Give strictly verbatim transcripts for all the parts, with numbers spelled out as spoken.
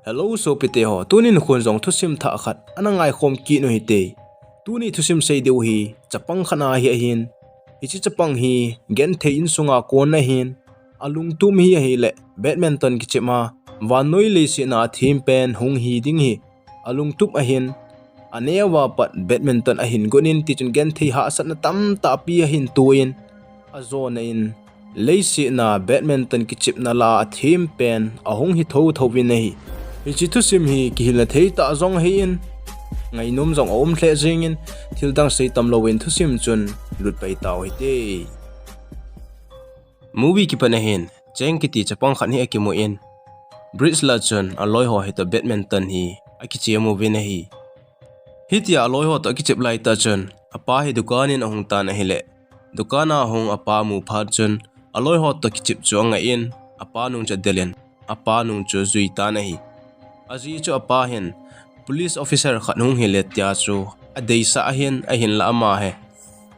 Hello sopite ho, tunin khun jong thusim thah khat ana ngaikhom kit u hite. Tuni thusim sei diu hi chapang khat ahi ahin. Hiche chapang hi genthei insunga kon ahin. Alungtup hi ahileh badminton kichep a vannoi leiset a thempen hung hi ding hi alungtup ahin. Aneo a pat badminton ahin got in, tichun genthei hahsatna tamtah pi ahin toh in, ajona in leiset a badminton kichepna lah a thempen ahung hi thotho uvin ahi. Hiche thusim hi kihilna thei tah jong ahin, ngainom jong aum lheh jengin, thildang sei tam louvin thusim chun lut pai tau hite. Movie kipat ahin, Cheng kiti chapang khat hi akimun, bridge lah a chun aloi ho hitoh badminton hi akichem uvin ahi. Hitia aloi ho toh akichep laitah chun apa hi dukan in ahung tan ahileh, dukan a ahung apa amu phat chun aloi ho toh kichep chu angah in, apa nung chu adelin, apa nung chu ajui tan ahi. Ajeh chu apa hin police officer khat hung hile tia chu adeisah ahin, ahinlah ama hi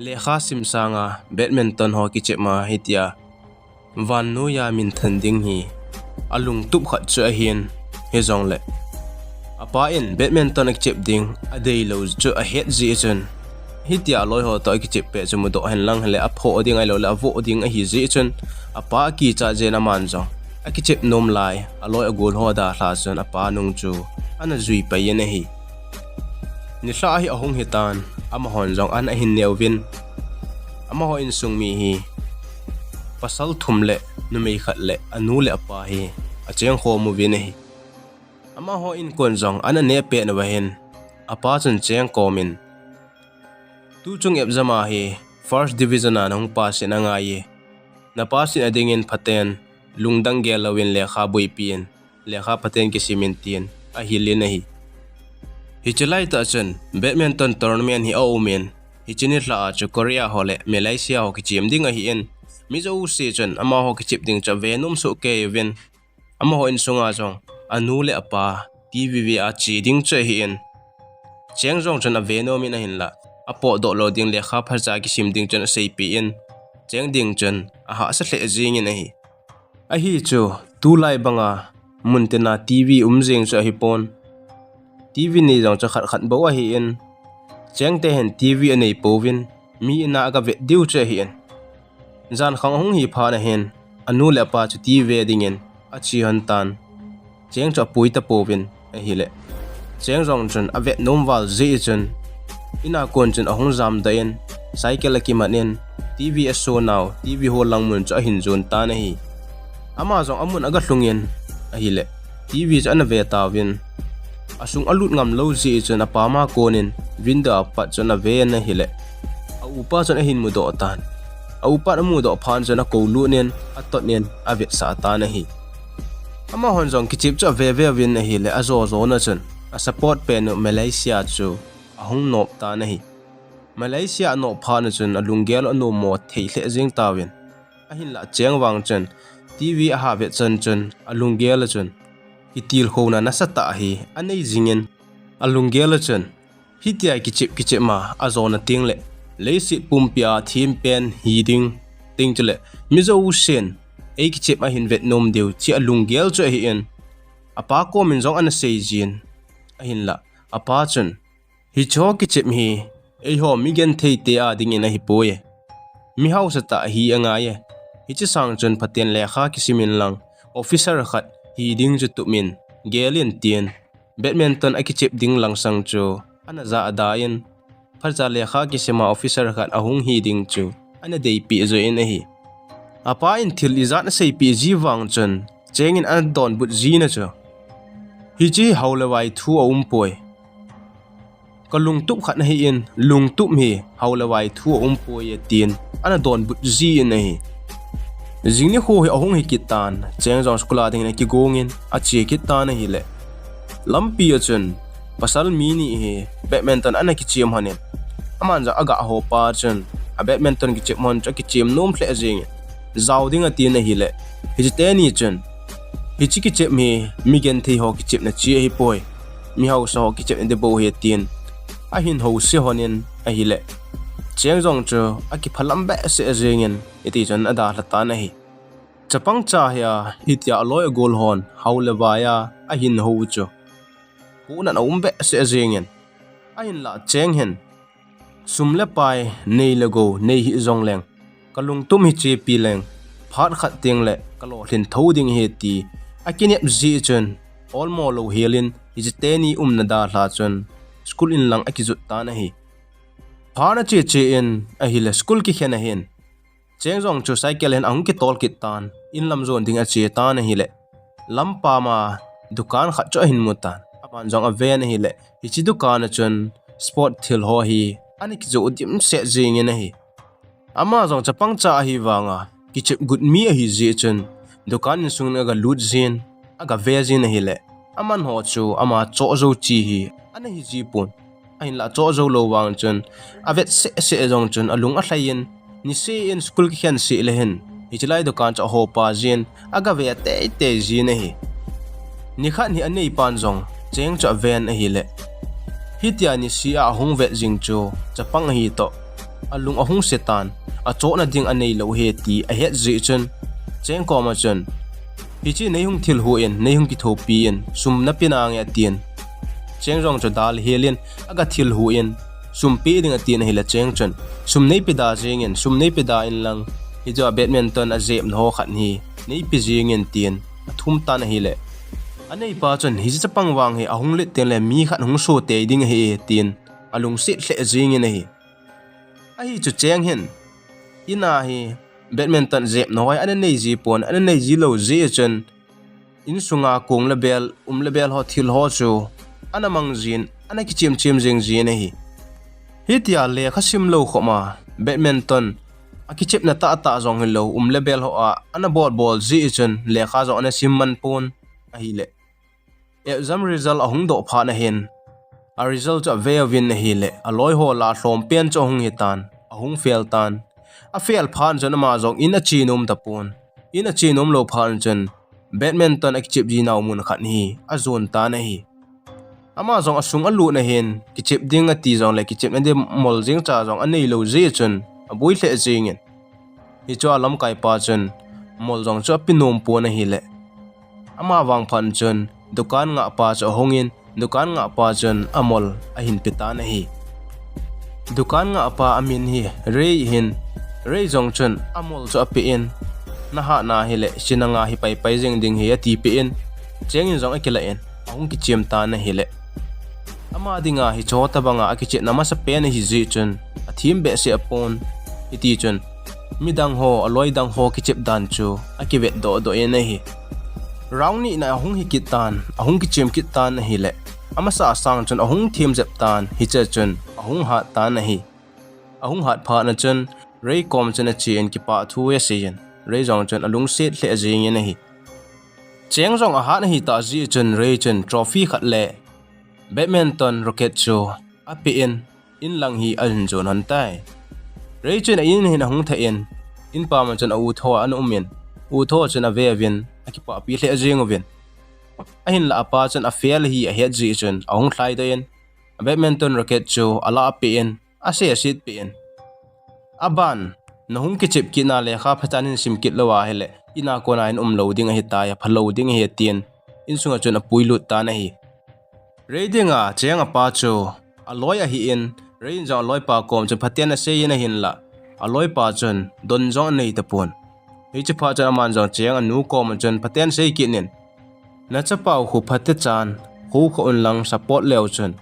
lekha sim sanga badminton ho kichep a hitia vannoiya minthan ding hi alungtup khat chu ahin. Hijongleh apa in badminton akichep ding adeilou chu ahet jeh chun, hitia aloi ho toh akichep pet chu mudoh henlang hileh aphoh ding ahilouleh avoh ding ahi jeh chun, apa akicha jeh in aman jong akichep nom lai aloi agol ho dalha chun apa nung chu ana jui pai in ahi. Nilhah hi ahung hitan, amahon jong an ahin ne uvin, amaho insung mi hi pasal thum le numei khat le anu le apa hi achengkhom uvin ahi. Amaho inkon jong ana neh pet uva hin, apa chun Cheng komin, tuchung exam a hi first division a nahung pass in angaiye. Na pass in adingin phaten lungdang gel louvin lekha boipi in, lekha phaten kisimin tin ahil in ahi. Hiche laitah chun badminton tournament hi aumin, hiche nilhah a chu Korea ho le Malaysia ho kichem ding ahin, mi jouse chun amaho kichep ding chu avenom sohkei uvin, amaho insunga jong anu le apa TV ve a che ding chu ahin. Cheng jong chun avenom in ahinlah, apotdoh lou ding lekha phacha kisim ding chun aseipeh in, Cheng ding chun ahahsa lheh jengin ahi. Ahi chu, tulai banga muntina TV um jeng chu ahipon, TV nei jong chu khat khat bou ahin, Cheng te hin TV anei pouvin, mi in a agavet diu chu ahin. Jankhang ahung hi phat ahin, anu le apa chu TV ve dingin ache lhon tan. Cheng chu apui tapouvin ahileh, Cheng jong chun avetnom val jeh chun, in a kon chun ahung jamdoh in, cycle akimat in, TV aso nau, TV ho lang mun chu ahin jon tan ahi. Ama jong amun agalhung in ahileh, TV chu ana ve tauvin, asung alut ngam lou jeh chun apam a konin window a pat chun aven ahileh, aupa chun ahin mudoh tan. Aupan amudoh phat chun akoulut in, atot in, avetsah tan ahi. Amahon jong kichep chu ave ve uvin ahileh, ajo jona chun asupport pen u Malaysia chu ahung nop tan ahi. Malaysia anop phat chun alunggel u anommo thei lheh jeng tauvin, ahinlah Cheng vang chun TV aha vet chan chun alunggel a chun kitilkhouna nasatah hi anei jingin, alunggel a chun hitia kichep kichep ma ajona tengleh, leiset pumpia thempen hi ding, teng chuleh mi jousen eikichep ahin vetnom diu, ti alunggel chu ahin, apa komin jong ana seijin, ahinlah apa chun, hiche kichep hi eiho migenthei te a dingin ahipoi, mi haosatah hi angaiye. Hiche sang chun phaten lekha kisimin lang, officer khat hi ding chu tupmin, gelin tin, badminton akichep ding langsang chu ana jahda in, phacha lekha kisima officer khat ahung hi ding chu ana deipeh joh in ahi. Apa in thil ijat aseipeh ji vang chun, Cheng in ana donbut jina chu, hiche hi hao le vai thu aumpoi. Kalungtup khat ahin, lungtup hi hao le vai thu aumpoi e, tin ana donbut jin ahi. Jing nikho hi ahung hi kit tan, Cheng jong school a dingin akigongin ache kit tan ahileh, lampi a chun pasal mi ni hi badminton ana kichem lhonin, aman jong agah ho pa chun a badminton kichep lhon chu akichem nom lheh jengin, jao ding atin ahileh, hiche teni chun, hiche kichep hi migenthei ho kichepna chu ahipoi, mi haosa ho kichepna ding bou ahi, tin ahin house lhonin ahileh, Cheng jong chu akiphalam behseh jengin, hiti chun adalha tan ahi. Chapang cha hi a, hitia aloi agol hon hao le vai a ahin hou u chu, pohnat aum behseh jingin, ahinlah Cheng hin sum le pai nei le gou nei hih jongleng, kalungtum hi chepi leng, phat khat teng le kalolhin tho ding ahi ti akinep jeh chun, olmo lou helin hiche teni umna dalha chun school in lang akijot tan ahi. Phat ache che in ahile school kikhen ahin, Cheng jong chu cycle hin ahung kitol kit tan, in lam jon ding ache tan ahile, lampam a dukan khat chu ahin mu tan. Aman jong aven ahile, hiche dukan a chun sport thil ho hi ana kijoh dimset jingin ahi. Ama jong chapang cha ahi vanga kichep got mi ahi jeh chun, dukan insung in agalut jin, agave jin ahile, aman ho chu ama choh jou chi hi ana hi ji pon. Ahinlah choh jou lou vang chun, avet sehseh jong chun alung alhai in, niseh in school kikhen seh le hin hiche lai dukan chu ahopa jin, agave teitei jin ahi. Nikhat hi aneipan jong Cheng chu aven ahile, hitia niseh a ahung vet jing chu chapang ahi toh, alung ahung se tan, achohna ding anei lou ahi ti ahet jeh chun, Cheng koma chun, hiche neihung thilhuh in, neihung kithopi in, sum nape nange atin. Cheng jong chu dalha helin agathilhuh in, sum pe ding atin ahile Cheng chun, sum neipe da jingin, sum neipe da inlang, hiche a badminton ajepna ho khat hi neipe jingin tin athum tan ahile, aneipa chun hiche chapang vang hi ahung let teng le mi khat hung so tei ding ahi tin alungset lheh jingin ahi. Ahi chu Cheng hin, in a hi badminton jepna ho hi ana nei ji pon, ana nei ji lou jeh chun, insunga kong le bel, um le bel ho thil ho chu ana mang jin, ana kichem chem jing jin ahi. Hitia lekha sim lou khop ma, badminton akichepna tahtah jong hilou, um le bel ho a ana bol bol jeh chun lekha jong ana sim man pon ahile, exam result ahung doh phat ahin, a result chu ave uvin ahile, aloi ho lah lhom pen chu ahung hitan, ahung fail tan. Afail phat chun ama jong in ache nom tapon. In ache nom lou phat chun badminton akichep ji nau mun khat hi ajon tan ahi. Ama jong asung alut ahin, kichep ding ati jongle kichepna ding mol jeng cha jong anei lou jeh chun aboi lheh jingin, hiche a lamkaipa chun mol jong chu ape nom pon ahile, ama vangphat chun dukan ngahpa chu ahungin, dukan ngahpa chun amol ahin pe tan ahi. Dukan ngahpa amin hi Rei ahin, Rei jong chun amol chu ape in, nahat na hile, sina nga hi paipai jeng ding ahi atipeh in, Cheng in jong akilah in ahung kichem tan ahile, ama dinga hiche tobanga akichepna masapen ahi jeh chun athem behseh pon. Hiti chun midang ho, aloi dang ho kichep dan chu akivet doh doh in ahi. Round nina ahung hi kit tan, ahung kichem kit tan ahile, amasa sang chun ahung them jep tan, hiche chun ahung hat tan ahi. Ahung hat phat chun Rei kom chun ache in kipah thu asei in, Rei jong chun alungset lheh jingin ahi. Cheng jong ahat ahitah jeh chun Rei chun trophy khat le badminton racket chu ape in, in lang hi ahin jon lhon tai. Rei chun a in hin ahung thah in, in pam a chun a u tho ana um in, u tho chun ave uvin, akipahpi lheh jeng uvin. Ahinlah apa chun afail hi ahet jeh chun ahung lhaidoh in, badminton racket chu alah peh in, ase aset peh in, aban, nahung kichep kitna lekha phatah in sim kit lou ahile, in a kona in um lou ding ahitai, aphalou ding ahi tin, insunga chun apuilut tan ahi. Rei dinga Cheng apa chu aloi ahin, Rei in jong aloipa kom chun phaten asei in ahinlah, aloipa chun don jong anei tapon. Hiche phat chun aman jong Cheng anu kom chun phaten asei kit in, nachapa u khu phatechan khohkhah un lang support leu chun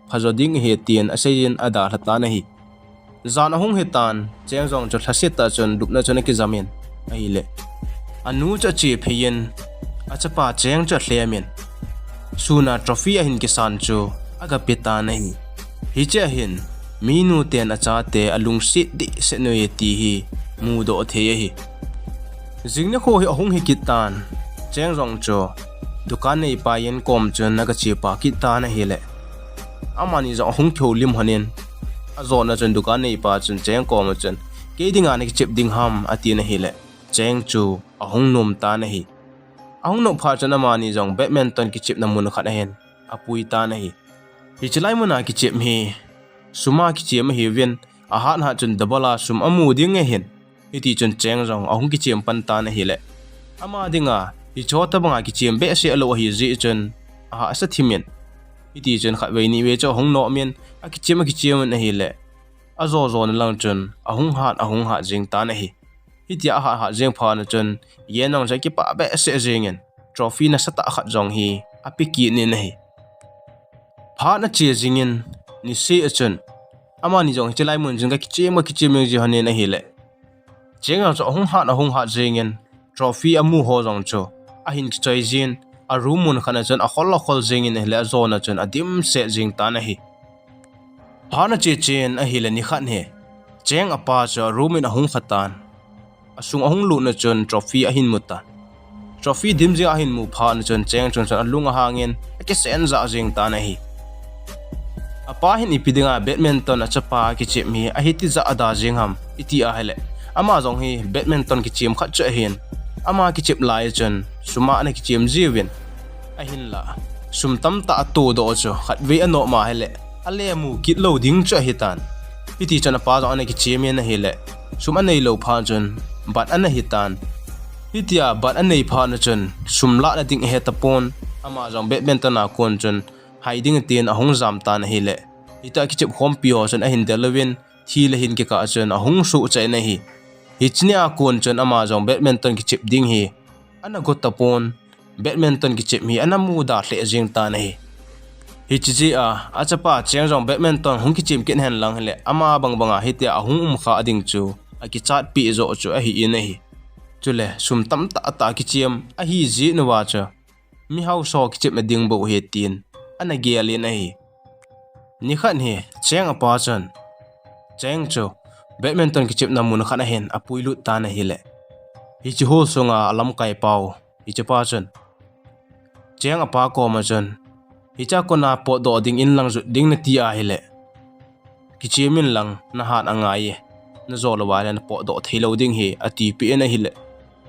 phajo ding ahi tin asei in adalha tan ahi. Jan ahung hitan, Cheng jong chu lhaset tah chun lupna chun akijam in ahile, anu chu ache phei in, achapa Cheng chu alhem in, suna trophy ahin kisan chu agape tan ahi. Hiche a hin minu ten achate alungset dehset u ahi ti hi mudoh thei ahi. Jing nikho hi ahung hi kit tan, Cheng jong chu dukan neipa in kom chun agachepa kit tan ahile, amani jong ahung kihoulim lhon in, ajona chun dukan neipa chun Cheng kom a chun, kei dinga nakichep ding ham atin ahile, Cheng chu ahung nom tan ahi. Ahung nop phat chun amani jong badminton kichepna mun khat ahin apui tan ahi. Hiche lai muna kichep hi sum a kichem ahiuvin, ahat hat chun double a sum amu ding ahin, hiti chun Cheng jong ahung kichem pan tan ahile, Ama dinga hiche tobanga kichem behseh lou ahi jeh chun ahahsa thim in, hiti chun khatvei nivei chu ahung nom in, akichem akichem in ahile, ajo jo na lang chun ahung hat ahung hat jing tan ahi. Hitia ahat hat jing phat na chun, Yen jong chu akipah behseh jing in, trophy nasatah khat jong hi ape kit in ahi. Phat ache jing in, niseh a chun, amani jong hiche lai mun chun kakichem kakichem jing jing lhon in ahile, Cheng jong chu ahung hat ahung hat jing in, trophy amu ho jong chu ahin kichoi jin, a room mun khat na chun akhol akhol jing in ahile, ajo na chun adimset jing tan ahi. Phat ache chen ahile, nikhat hi Cheng apa chu a room in ahung kha tan. Asung ahung lut na chun trophy ahin mu tan. Trophy dim jing ahin mu phat na chun Cheng chung chun alung ahang in, akisen jah jing tan ahi. Apa hin ipi dinga badminton achapa kichem hi ahi tijat ada jing ham iti ahile, ama jong hi badminton kichem khat chu ahin, ama kichem lai chun sum a ana kichem jiuvin, ahinla sum tamtah atoh doh chu khatvei anom ahile, ale mu kit lou ding chu ahi tan. Hiti chun apa jong ana kichem in ahile, sum anei lou phat chun bat ana hi tan. Hitia bat anei phat na chun sum lahna ding ahe tapon, ama jong badminton a kon chun hai ding tin ahung jam tan ahile, hitia kichep khompi ho chun ahin del uvin, thil ahin kikah chun ahung suhcha in ahi. Hiche nia kon chun ama jong badminton kichep ding hi ana go tapon, badminton kichem hi ana muda lheh jing tan ahi. Hiche jeh a, achapa Cheng jong badminton hung kichem kit hen lang hile, ama bang banga hitia ahung um kha ding chu akichat pi joh chu ahi in ahi. Chule sum tamtah tah kichem ahi jeh uva chu, mi hausa ho kichepna ding bou ahi tin ana gel in ahi. Nikhat hi Cheng apa chun, Cheng chu badminton kichepna mun khat ahin apuilut tan ahile, hiche hall sunga alamkai pau hichepa chun Cheng apa koma chun, hichea kona potdoh ding in lang jot ding nati ahile, kichem in lang nahat angai e, najo lou ahile napotdoh thei lou ding ahi, atipeh in ahile,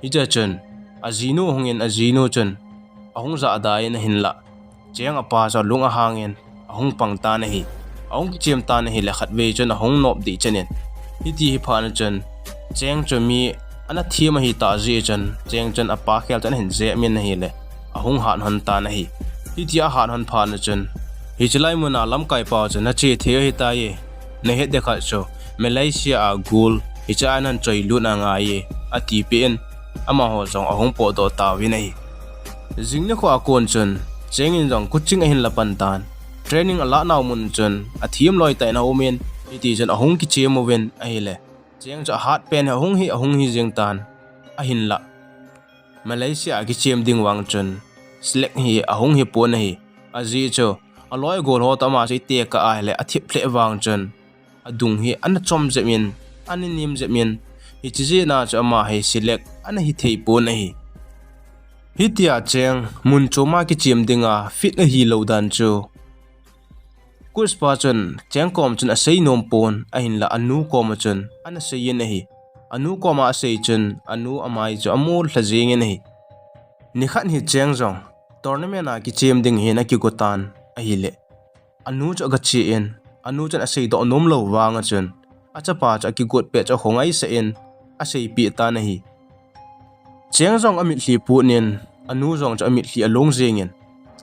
hichea chun ajinu ahung in, ajinu chun ahung jahda in ahinla, Cheng apa chu alung ahang in ahung pang tan ahi. Ahung kichem tan ahile, khatvei chun ahung nop deh chan in, hiti hi phat na chun Cheng chu mi ana them ahi tah jeh chun, Cheng chun apa khel chun ahin jep in ahile, ahung hat lhon tan ahi. Hitia ahat lhon phat na chun, hiche lai muna lamkai pa chun, nache thei ahitai, nahet ding khat chu Malaysia a gol hichea nahin choilut angai e, atipeh in, amaho jong ahung potdoh tauvin ahi. Jing nikho a kon chun Cheng in jong coaching ahin la pan tan. Training alah nau mun chun athem loi tah in aum in, hiti chun ahung kichem uvin ahile, Cheng chu ahat pen hi ahung hi ahung hi jing tan. Ahinla Malaysia a kichem ding vang chun select hi ahung hi pon ahi. Ajeh chu aloi agol ho toh ama chu itekah ahile athip lheh vang chun adung hi ana chom jep in, ana nem jep in, hiche jeh a chu ama hi select ana hi thei pon ahi. Hitia Cheng mun chom a kichem dinga fit ahilou dan chu coach pa chun Cheng kom chun asei nom pon, ahinla anu koma chun ana sei in ahi. Anu koma asei chun anu amai chu amol lha jeng in ahi. Nikhat hi Cheng jong tournament a kichem ding hin akigo tan ahile, anu chu aga che in, anu chun asei doh nom lou vang a chun achapa chu akigot pet chu akhongaisah in aseipeh tan ahi. Cheng jong amitlhi put in, anu jong chu amitlhi along jeng in,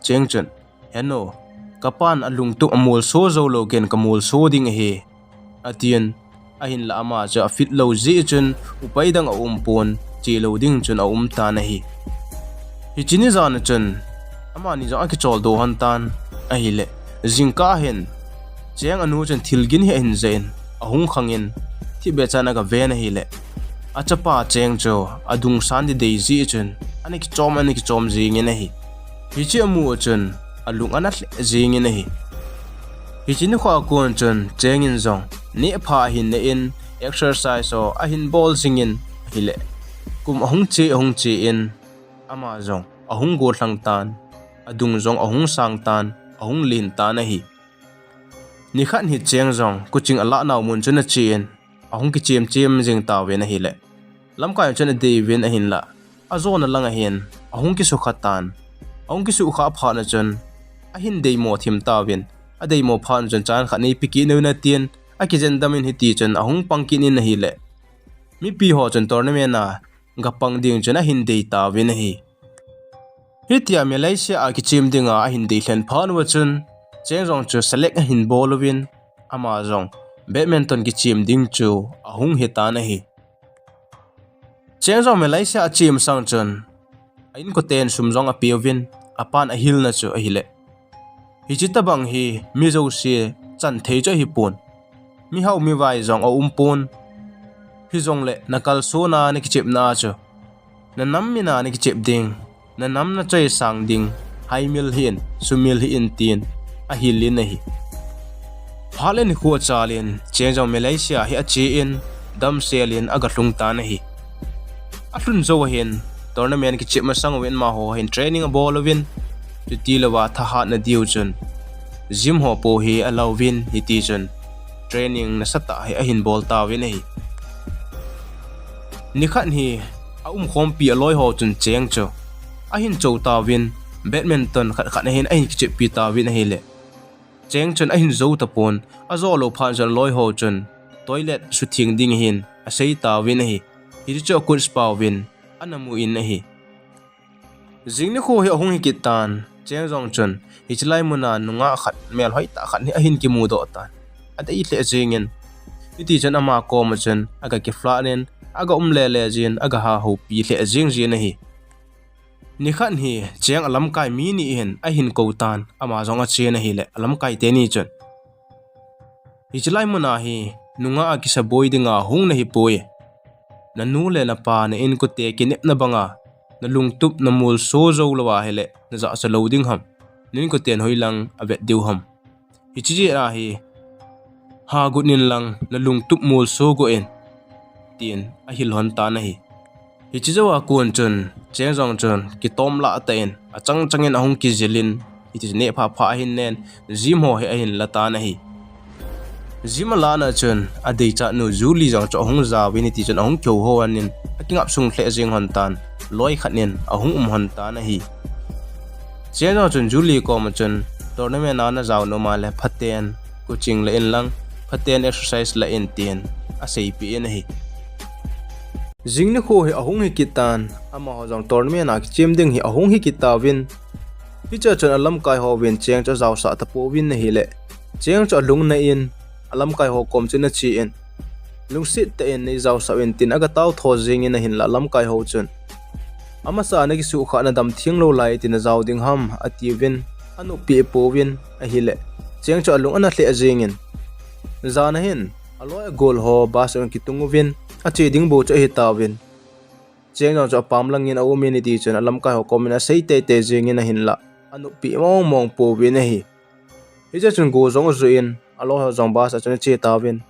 Cheng chun, Henu, kapan alungtup amolso jou lou ken kamolso ding ahi, atin, ahinla ama chu afit lou jeh chun upai dang aum pon, che lou ding chun aum tan ahi. Hiche ni jan a chun amani jong akicholdo lhon tan ahile, jingkah hin Cheng anu chun thil gin hi ahin jeh in, ahung khang in, thipbeh chan aga ven ahile, achapa Cheng chu adungsan ding dei jeh chun ana kichom, ana kichom jeng in ahi. Hiche amu a chun alung ana lheh jeng in ahi. Hiche nikho a kon chun Cheng in jong nehpha ahin ne in, exercise ho ahin bol jing in ahile, kum ahung che ahung che in ama jong ahung gollhang tan, adung jong ahung sang tan, ahung len tan ahi. Nikhat hi Cheng jong coaching alah nau mun chun ache in, ahung kichem chem jing tauvin ahile, lamkai chun adei uvin ahinla, ajona lang ahin ahung kisukha tan. Ahung kisukha phat na chun ahin deimo thim tauvin, adeimo phat na chun chan khat neipe kit uvin atin, akijen dam in hiti chun ahung pang kit in ahile, mipi ho chun tournament a gapang ding chun ahin dei tauvin ahi. Hitia Malaysia a kichem dinga ahin dei lhen phat uva chun, Cheng jong chu select ahin bol uvin, ama jong badminton kichem ding chu ahung hitan ahi. Cheng jong Malaysia a chem sang chun, a inkoten sum jong apeuvin, apan ahilna chu ahile, hiche tabang hi mi jouse chan thei chu ahipon. Mihao mivai jong aumpon. Hijongle nakalsona nakichepna chu, nanam mina nakichep ding, nanam nachoi sang ding, haimil hih in, sumil hih in tin ahilin ahi. Phat le nikho achalin, Cheng jong Malaysia hi achen, damselin agalhung tan ahi. Alhun jou ahin, tournament kichep masang uvin amaho hin training abol uvin, chuti louva thahatna diu chun gym ho po hi alauvin, hiti chun training nasatah hi ahin bol tauvin ahi. Nikhat hi aumkhompi aloiho chun Cheng chu ahin chou tauvin, badminton khat khat ahin ahin kicheppi tauvin ahile, Cheng chun ahin jou tapon, ajou lou phat chun aloiho chun toilet sutheng ding ahin asei tauvin ahi. Hiti chu a coach pauvin ana mu in ahi. Jing nikho hi ahung hi kit tan, Cheng jong chun hiche lai muna nungah khat, melhoitah khat hi ahin kimudoh tan, adei lheh jengin, hiti chun ama koma chun aga kiflahnin, aga um lele jin, aga hahoupi lheh jeng jin ahi. Nikhat hi Cheng alamkai mi ni hin ahin kou tan, ama jong achen ahile, alamkai teni chun, hiche lai muna hi nungah a kisaboi dinga hung nahipoi. Nanu le napa, na inkote kinepna banga nalungtup namolso jou lou ahile najahcha lou ding ham? Na inkoten hoilang avet diu ham? Hiche jeh a hi hagot in lang nalungtup molso got in, tin ahil lhon tan ahi. Hiche jouva kon chun Cheng jong chun kitomlah tah in achang changin ahung kijilin, hiti chu neh phapha ahin nen, gym ho hi ahin la tan ahi. Gym alana chun adeichat nu Julie jong chu ahung jaovin, hiti chun ahung kihouhou in, akingap sung lheh jeng lhon tan, loi khat in ahung um lhon tan ahi. Cheng jong chun Julie koma chun, tournament a najao nom a le phaten coaching la in lang, phaten exercise la in, tin aseipeh in ahi. Jing nikho hi ahung hi kit tan, amaho jong tournament a kichem ding hi ahung hi kit tauvin. Hichea chun alamkai hovin Cheng chu ajaosah tapouvin ahile, Cheng chu alungna in, alamkai ho kom chun achen, lungset tah in neijaosah uvin tin aga taotho jengin ahinla, alamkai ho chun, amasa a nakisuhkhah nadam theng lou lai tin najao ding ham, atiuvin, anoppeh pouvin ahile, Cheng chu alung ana lheh jengin, jan ahin aloi agol ho bus a kitung uvin, ache ding bou chu ahitauvin. Cheng jong chu apam langin aumin, hiti chun alamkai ho komin asei teitei jengin ahinla, anoppeh mongmong pouvin ahi. Hichea chun go jong ajoh in, aloi ho jong bus a chun ache tauvin.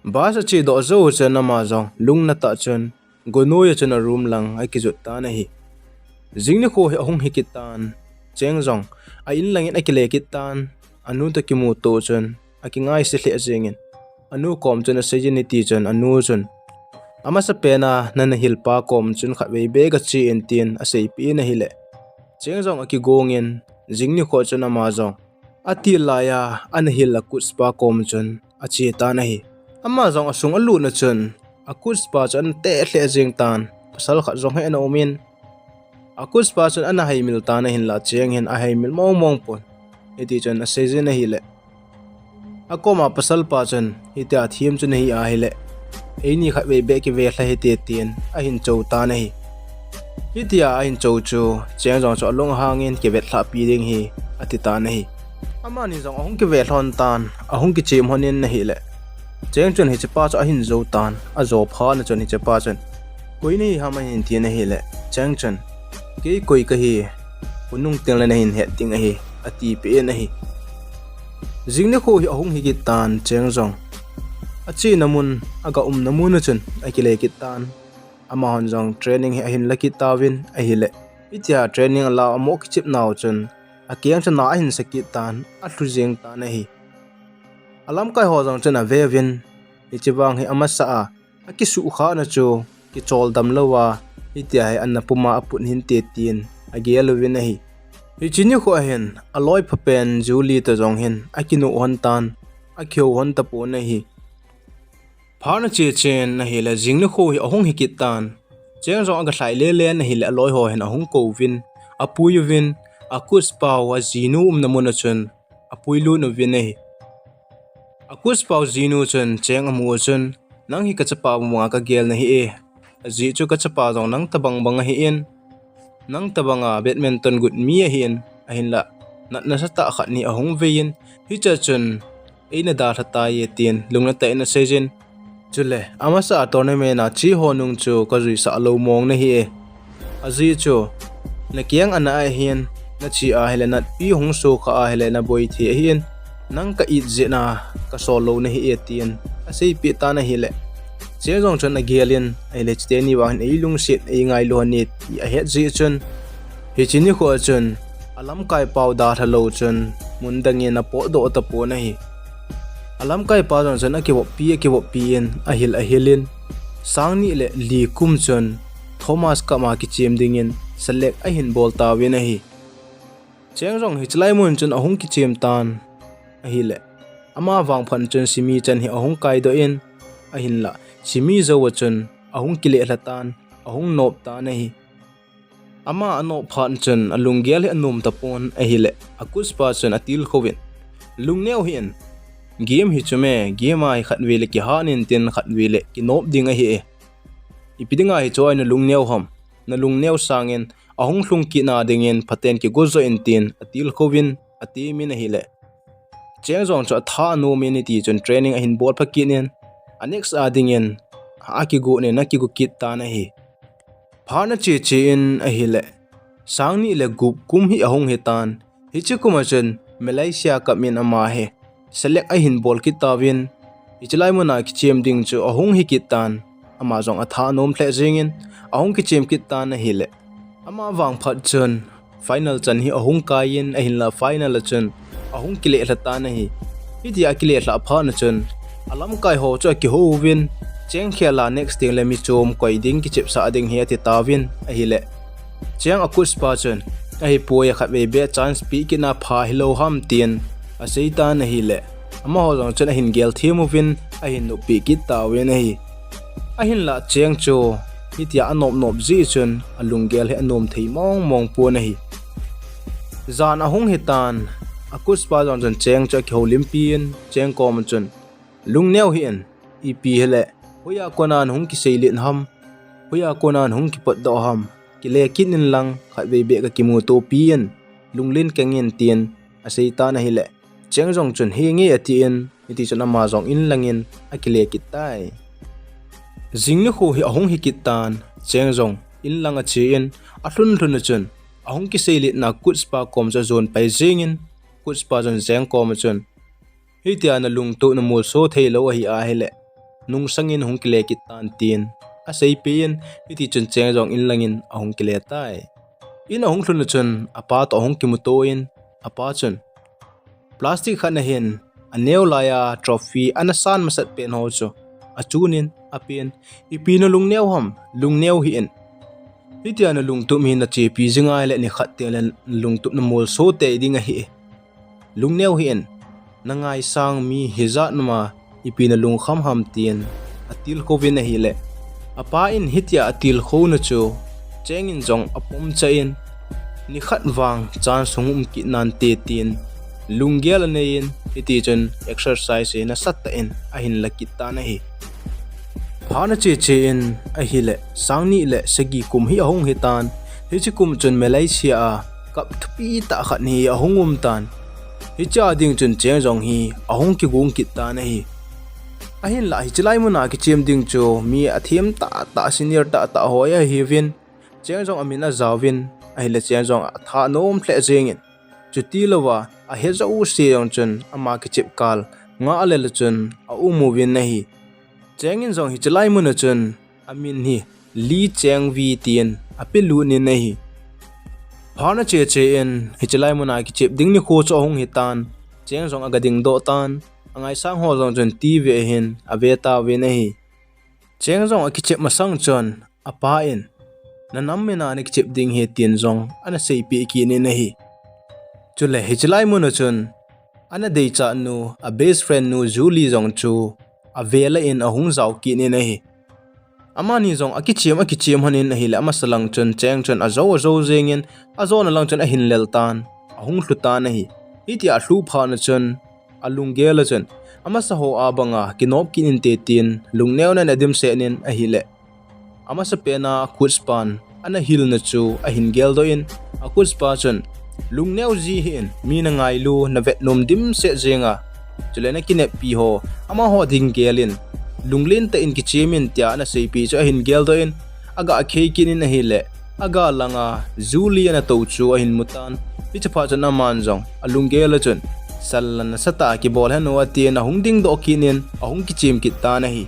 Bus achedoh jou chun ama jong lungna tah chun go noiya chun a room lang akijot tan ahi. Jing nikho hi ahung hi kit tan, Cheng jong a in langin akile kit tan, anu toh kimuto chun akingaise lheh jengin, anu kom chun aseijin, hiti chun anu chun, amasapena nana hilpa kom chun khatvei beh gache in, tin aseipeh in ahile, Cheng jong akigongin, jing nikho chun ama jong atil laiya ana hil a coach pa kom chun ache tan ahi. Ama jong asung alutna chun a coach pa chu ana teh lheh jeng tan, pasal khat jong hi ana umin, a coach pa chun ana haimil tan ahinla, Cheng hin ahaimil mongmong pon, hiti chun aseijin ahile, akoma pasal pa chun, hitia them chu nahi ahile, eini khatvei beh kive lha hite, tin ahin chou tan ahi. Hitia ahin chou chu Cheng jong chu alung ahangin, kivetlhahpi ding hi ati tan ahi. Amani jong ahung kive lhon tan, ahung kichem lhonin ahile, Cheng chun hichepa chu ahin jou tan, ajo phatna chun hichepa chun, koi nahi ham ahin tin ahile, Cheng chun, kei koi kahi, khonung tengle nahin het ding ahi, atipeh in ahi. Jing nikho hi ahung hi kit tan, Cheng jong achena mun, aga umna mun a chun akile kit tan. Amahon jong training hi ahin la kit tauvin ahile, hitia training ala amoh kichep nau chun akeng chu na ahin sa kit tan, alhu jeng tan ahi. Alamkai ho jong chun aveuvin, hiche vang hi amasa a akisuhkhahna chu kicholdam louva, hitia hi ana puma aput hinte, tin agel uvin ahi. Hiche nikho ahin aloi phapen Julie toh jong hin akinuh lhon tan, akihou lhon tapon ahi. Phat ache chen ahile, jing nikho hi ahung hi kit tan. Cheng jong aga lhai lele in ahile aloi ho hin ahung kouvin, apui uvin, a coach pau ajinu umna mun a chun apui lut uvin ahi. A coach pau jinu chun Cheng amu a chun, "Nang hi kachapa banga kagel nahi e. Ajeh chu kachapa jong nang tabang bang ahin, nang tabanga badminton gut mi ahin, ahinla natna nasatah khat hi ahung vei in, hiche a chun eina dalha tai e," tin lungna tah in asei jin. Chule, amasa a tournament a che ho nung chu kajuisah lou mong nahi e. Ajeh chu, nakeng ana ahin, nache ahile natpi hung sukha ahile naboi thei ahin, nang ka it jeh a kasol lou nahi e, tin aseipeh tan ahile, Cheng jong chun agel in, ahile chuteni vang hin eilungset, eingailu hon e ti ahet jeh chun, hiche nikho a chun alamkai pau dalha lou chun mun dang in apotdoh tapon ahi. Alamkai pa jong chun akivoppi, akivoppi in, ahil, ahil in, sang ni le li kum chun Thomas Cup a kichem dingin select ahin bol tauvin ahi. Cheng jong hiche lai mun chun ahung kichem tan ahile, ama vangphat chun semi chan hi ahung kaidoh in, ahinla semi jou a chun ahung kilelha tan, ahung nop tan ahi. Ama anop phat chun alunggel hi anom tapon ahile, a coach pa chun atilkhou in, "Lungneo hih in, game hi chu me, game a hi khatvei le kihat in tin khatvei le kinop ding ahi e. Ipi dinga hichu a nalungneo ham, nalungneo sangin ahung lhung kit na dingin phaten kigo jo in," tin atilkhou in, atemin ahile, Cheng jong chu atha anom in hiti chun training ahin bol pha kit in, a next a dingin akigo in akigo kit tan ahi. Phat ache che in ahile, sang ni le gup kum hi ahung hitan, hiche kum a chun Malaysia Cup in ama hi select ahin bol kit tauvin, hiche lai mun a kichem ding chu ahung hi kit tan, ama jong atha anom lheh jengin ahung kichem kit tan ahile, ama vangphat chun final chan hi ahung kai in, ahinla final a chun ahung kilelha tan ahi. Hitia akilelhah phat a chun alamkai ho chu akihou uvin, Cheng khel a next teng le mi chom koi ding, kichepsah ding hi ati tauvin ahile, Cheng a coach pa chun, "Ahipoi, khatvei beh chance peh kit na pha hilou ham," tin asei tan ahile, amaho jong chun ahin gel them uvin, ahin noppi kit tauvin ahi. Ahinla Cheng chu hitia anop nop jeh chun alunggel hi anom thei mong mong pon ahi. Jan ahung hitan, a coach pa jong chun Cheng chu akihoulimpi in, Cheng kom a chun, "Lungneo hih in, ipi hile, hoiya kona nahung kiseilet ham, hoiya kona nahung kipotdoh ham, kile kit in lang, khatvei beh kakimutopi in, lunglen keng in," tin asei tan ahile, Cheng jong chun, "Henge," atin, hiti chun ama jong in langin akile kit tai. Jing nikho hi ahung hi kit tan, Cheng jong in lang ache in, alhun lhun a chun ahung kiseiletna coach pa kom chu ajon pai jengin, coach pa chun Cheng kom a chun, "Hitia nalungtup namolso theilou ahi ahile, nungsangin hung kile kit tan," tin aseipeh in, hiti chun Cheng jong in langin ahung kile tai. In ahung lhun a chun apa toh ahung kimuto in, apa chun plastic khat a hin aneo laiya trophy ana san masat pen ho chu achun in, apen, "Ipi nalungneo ham, lungneo hih in. Hitia nalungtup hi nachepi jing ahile nikhat teng le nalungtup namolso tei ding ahi. Lungneo hih in, nangaisang mi hijat numa, ipi nalungkham ham," tin atilkhou vin ahile, apa in hitia atilkhouna chu Cheng in jong apomcha in, "Nikhat vang chance hung um kit nante," tin lunggel anei in, hiti chun exercise hi nasatah in ahin la kit tan ahi. Phat ache che in ahile, sang ni le sagi kum hi ahung hitan, hiche kum chun Malaysia a cup thupi tah khat hi ahung um tan. Hiche a ding chun Cheng jong hi ahung kigon kit tan ahi. Ahinla hiche lai muna kichem ding chu mi athem tah tah, senior tah tah ho ahiuvin, Cheng jong amin ajaovin, ahile Cheng jong atha anom lheh jengin, chutilouva ahe jouse jong chun ama kichep kal ngah lel a chun aum uvin ahi. Cheng in jong hiche lai muna chun amin hi Lee Cheng Vee tin apelut in ahi. Phat ache che in hiche lai muna kichep ding nikho chu ahung hitan, Cheng jong aga dingdoh tan, angaisang ho jong chun T V a hin ave tauvin ahi. Cheng jong akichep masang chun apa in, "Nanam mina nakichep ding ahi," tin jong ana seipeh kit in ahi. Chule hiche lai muna chun ana deichat nu, a best friend nu Julie jong chu avel a in ahung jao kit in ahi. Amani jong akichem akichem lhonin ahile, amasa lang chun Cheng chun ajo ajo jengin, ajona lang chun ahin lel tan, ahung lhu tan ahi. Hitia alhu phat na chun alunggel a chun, amasa ho a banga kinop kit inte tin lungneo nan adimset in ahile, amasa pena a coach pan ana hilna chu ahin geldoh in, a coach pa chun, lungneo ji hih in, mi na ngailu na vetnom dimset jenga, chule na kineppi ho amaho ding gelin, lunglen tah in kichemin tia ana seipeh chu ahin geldoh in, aga khei kit in ahile, aga langa Julie ana tou chu ahin mutan. Hiche phat chun aman jong alunggel a chun, salla nasatah a kibol hen u atin, ahung dingdoh kit in ahung kichem kit tan ahi.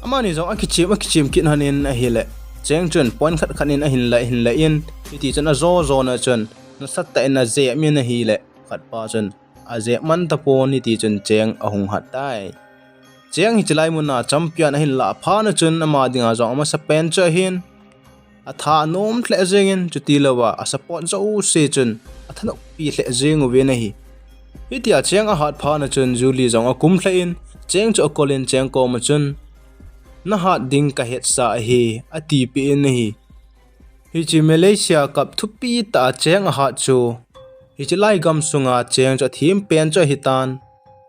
Amani jong akichem akichem kit lhonin ahile, Cheng chun point khat khat in ahin la, ahin la in, hiti chun ajo jona chun nasatah in ajep in ahile, khatpa chun ajep man tapon, hiti chun Cheng ahung hat tai. Cheng hiche lai muna champion ahin lah phat na chun ama dinga jong amasa pen chu ahin, atha anom lheh jengin, chutilouva a support jouse chun athanoppi lheh jeng uvin ahi. Hitia Cheng ahat phat na chun Julie jong akum lheh in, Cheng chu akolin Cheng koma chun, nahat ding kahetsah ahi, atipeh in ahi. Hiche Malaysia Cup thupi tah a Cheng ahat chu, hiche lai gamsunga Cheng chu athem pen chu ahitan.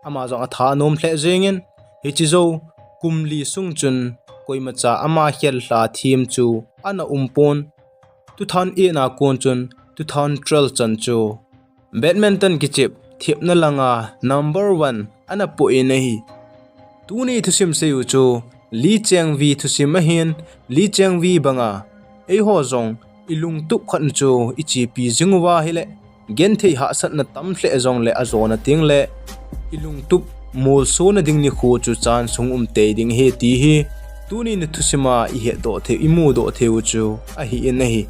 Ama jong atha anom lheh jengin, hiche jou kum li sung chun koimacha ama khel lha them chu ana umpon. Two thousand eight na kon chun two thousand twelve chan chu badminton kichep thepna langa number one ana poh in ahi. Tuni thusim seiu chu Li Chengvei thusim ahin, Li Chengvei banga eiho jong ilungtup khat chu ichepi jing uva ahile, genthei hahsatna tam lheh jongle ajona tengle ilungtup molsona ding nikho chu chance hung um tei ding ahi ti hi tuni ni thusima ihetdoh thei, imudoh theiu chu ahin ahi.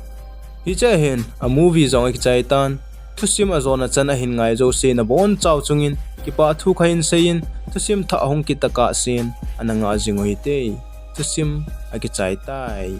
Hiche a hin a movie jong akichai tan, thusim ajona chan ahin ngai jouse nabonchau chungin kipah thu kahin seiyin, thusim thah ahung kit tokah sen ana ngah jing u hite. Thusim akichai tai.